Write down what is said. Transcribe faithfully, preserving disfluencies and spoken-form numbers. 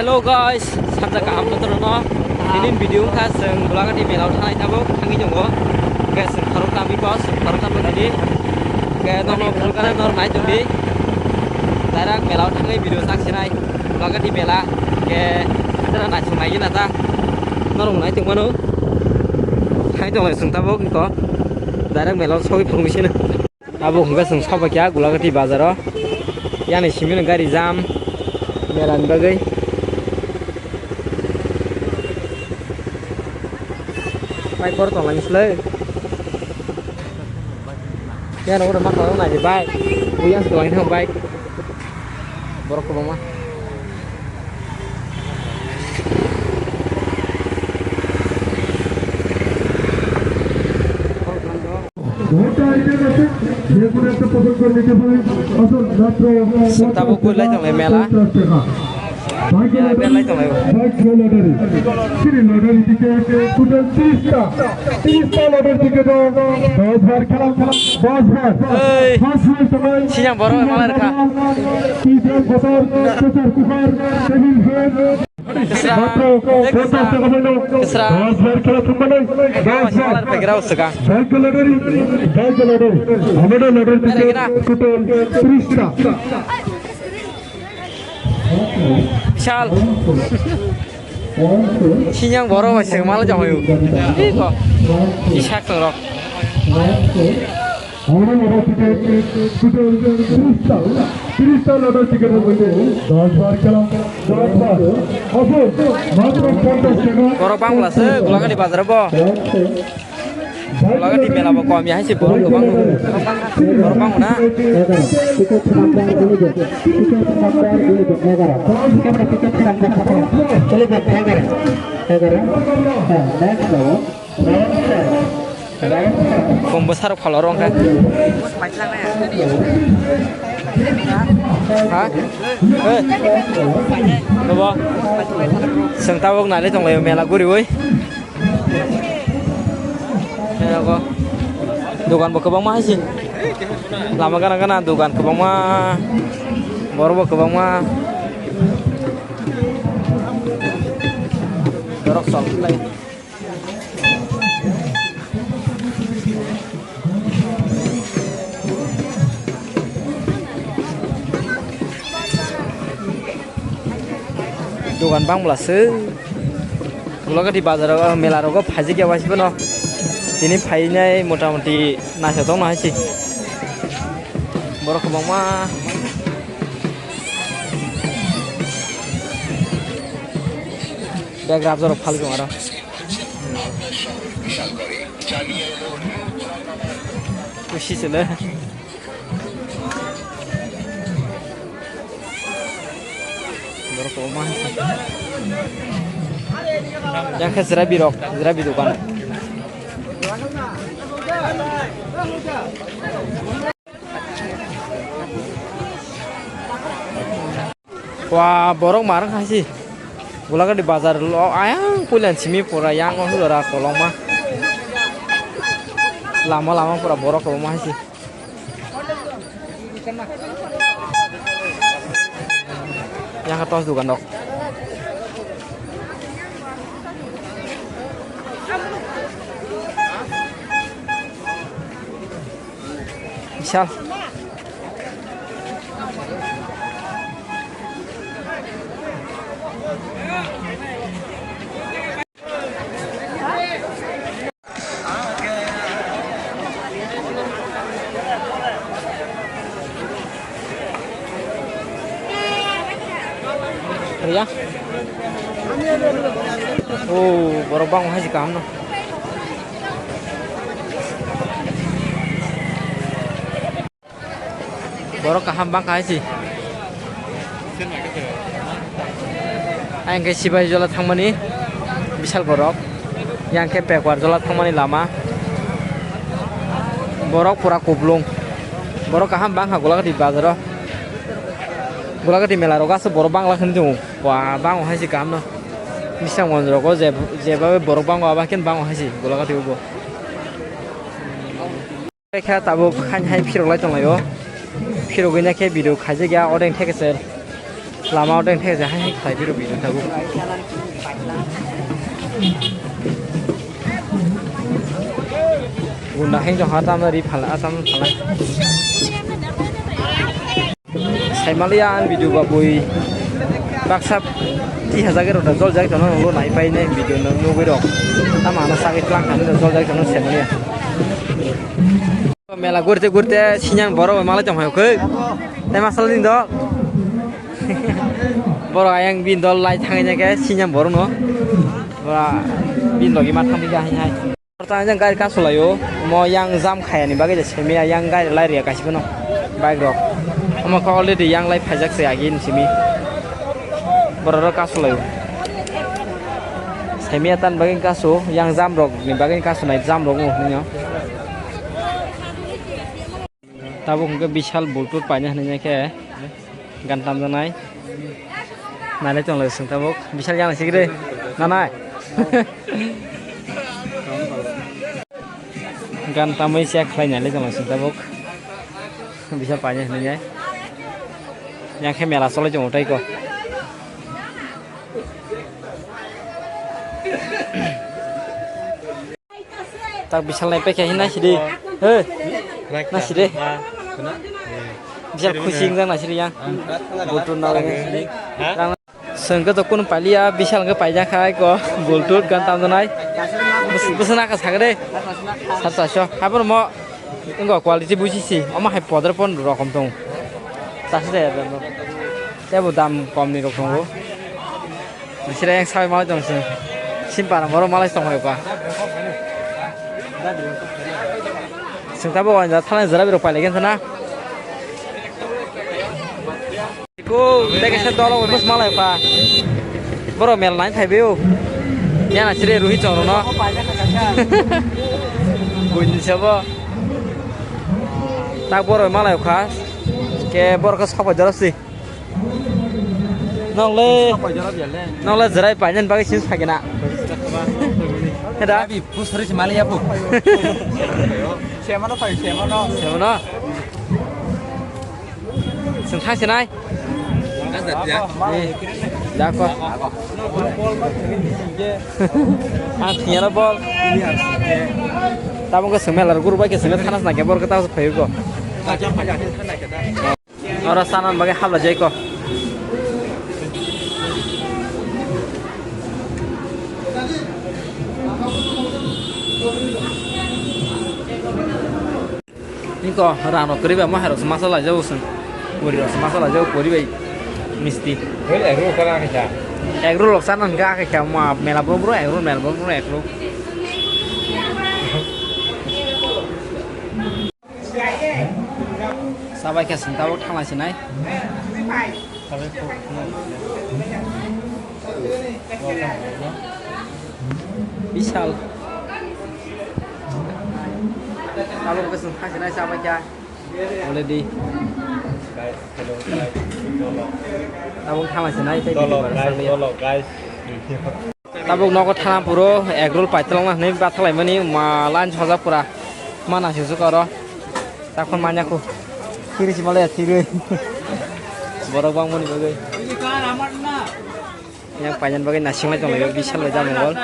Hello guys, sanja kaham kotor no. Ini video wngkha chwng Gulagati mela o thangnai tabuk thangwi tongo. Hwnkhe chwng khorok tamwi ko, chwng khorok tamwi tini. Hwnkhe nono phunukgana nor nai tongdi. Direct mela o thangwi video chak sinai. Gulagati mela. Hwnkhe jera naithok nai gina ta. Norok nai tongmano. Thangwi tonglai chwng tabuk ko. Direct mela o sogwi phunukgwi sino. Abo hwnkhe chwng sobaikha Gulagati bazaro. Yani simi no gari jam mela ni bagwi. Bike boro tonglaini swlai. Yani oro ma tongna nai bike. Buyang tonglaini bike. Borok kwbangma. ভোটটা এগিয়ে গেছে, যে কোনো একটা পছন্দ করে নিতে পারেন। আসুন, মাত্র Tabuk bui lai tonglai mela. পঞ্চাশ টাকা। Mela lai tonglai. Bike lottery, free lottery ticket, total তিরিশটা, তিরিশটা লটারি টিকিট, দশ বার খেলা, দশ বার। এই। ফার্স্ট প্রাইজ সবাই। Sinang borok malai rwkha. Pizza, বোতল, pressure cooker, table fan. Tisra. মাত্র পঞ্চাশ টাকা হইল। Tisra. দশ বার খেলা থাকবে না। দশ বার। Malar pegra usuka. Bike lottery, bike lottery. আমাদের লটারি টিকিট টোটাল তিরিশটা। Bishal. Sinang borok bai seng mal jong hoyu. Iko. Isak tong rok. Oro oro tiket, tiket, ত্রিশটা, ত্রিশটা লটারি টিকিটের মধ্যে দশ বার খেলা, দশ বার। আসুন, মাত্র পঞ্চাশ টাকা। Borok bangla se, Gulagati bazar bo. Gulagati mela bo kom ya hai se, borok kwbang no. Borok bang na. এগারো, টিকিট নাম্বার উনিশ, টিকিট নাম্বার উনিশ, এগারো। টিকিট নাম্বার সতেরো। চলে যাচ্ছে এগারো। এগারো। হ্যাঁ, নেক্সট যাবো। Kom bwsarok phalor wngkha. Ha? Eh. Bobo. Chwng tabuk nai tonglaio mela guriwi. Mela go. Dogan bo kwbangma hai se. Lama gana gana dogan kwbangma. Borok bo kwbangma. Borok chol khlai. Dogan bangla se. Gulagati bazar o, mela rogo phaijak ya waisbo no. Tini phainai motamoti naisotong no hai se. Borok kwbangma. Bag rap jorok phal khe aro. Kusi chwle. Borok kwbangma hai se. Yang khe jerabi rok, jerabi dokan. Wa borok marwk hai se. Gulagati bazar lo ayang puilan simi pura yang o jora kolokma. Lama lama pura borok kwbangma hai se. Yang khe tos dogan rok. Bishal. Ria. Oh, borok bang hai kaham no. Borok kaham bang kahai si. Ayang khe Sibai Jola thangmani bisal borok. Yang khe Pekwar Jola thangmani lama. Borok pura kuplung. Borok kaham bang kha Gulagati bazaro. Gulagati mela rogo aswk borok bangla kheno tongo. Wa, bango hai se kaham no. Bisang monjorogo je, jebabe borok bango aba khe bango hai se Gulagati ubo. Khe tabuk hain hai phirok lai tonglaio. Phirogwi na khe video khaijak ya odeng theke sir. Lama o deng thek ja hai hai khlai biro biro tabuk. Gunda heng jong ha tam ri phala asam phala. Saimaliya ang video ba bui baksa ti hajar rok da jol jak tono nang lo nai pai ne video nang nugui rok. Tama ano sagwi tlang khan jol jak tono saimaliya. Mela gurte gurte sinyang borok bai malai tong phai khe. Tei masal ni do. Borok ayang bin dol lai thangwi nai khe sinyang borok no. Bora bin logi ma thangwi khe hai hai. Porta jang gari kasu laio. Mo yang jam khaya ni bagwi je semiya yang gari lai riya kaisa no. Bike rok. Omo khe already yang lai phaijak se agi ni simi. Borok rok kasu laio. Semiya tan bagwi kasu yang jam rok ni bagwi kasu nai jam rok no. Tabuk hwnkhe Bishal Bluetooth paina hinwi khe gan tamjaknai. Nailai tonglaio chwng tabuk. Bishal yang sikre. Nanai. Gan tamwi check khlai nailai tonglaio chwng tabuk. Bishal paina hinwi. Yang khe mela cholai tongo tei ko. Tak Bishal nai pekhe hin nai sidi. He. Nai sidi. Bishal khusi wngkha nai sidi yang. Butur na lagi sidi. Rang sengke to kun palia Bishal ke paija khai ko. Butur kan tam nai. Bus bus na ka sagre. Sat sat sho. Habar mo. Engo quality buji si. Omo hai podre pon rokom tong. Sasi jaya dan. Tebo dam kom ni rok tongo. Bisira yang sawi malai tong sing. Simpara moro malai tong rok pa. Sing tabo wanja thana jara biro paile gen sana. Ko teke se dolo bus malai pa. Boro mel nai thai beo. Yana sire ruhi chong no. Buini sabo. Tak boro malai kha. Ke boro ka sapa jara si. Nokle, nokle jerai painani bagwi sini sakina. Heda? Abi, pusri si mali apu. Semano pai, semano. Semano? Sengthang sinai? Dako. Ah, thiyana bol. Tabung ke semel ar guru bai ke semel thanas na ke bor ke tahu sephayu ko. Oro sana bagwi habla jai ko. Niko rano kwrwi ba maharok se masa lai jago sung. Bori rok se masa lai jago pori bai misti. Hei, egg roll kala ni sa. Egg roll lok sana ga ke kya ma mela bro bro egg roll mela bro bro egg roll. Sabai khe sung tabuk thangla sinai. Bishal. Tabuk khe sung thang sinai sabai khe. Already. Tabuk thangla sinai tei. Dolo, video guys, sabai. Dolo, guys. Tabuk nogo thana puro egg roll paitolongna hinwi bathalaimani ma lunch hoja pura. Mana susu koro. Takhon manya khu. Thiri si malaya thiri. Borok bangmani bagwi. Yang painani bagwi nasinglai tonglaio, Bishal bai Jamongol.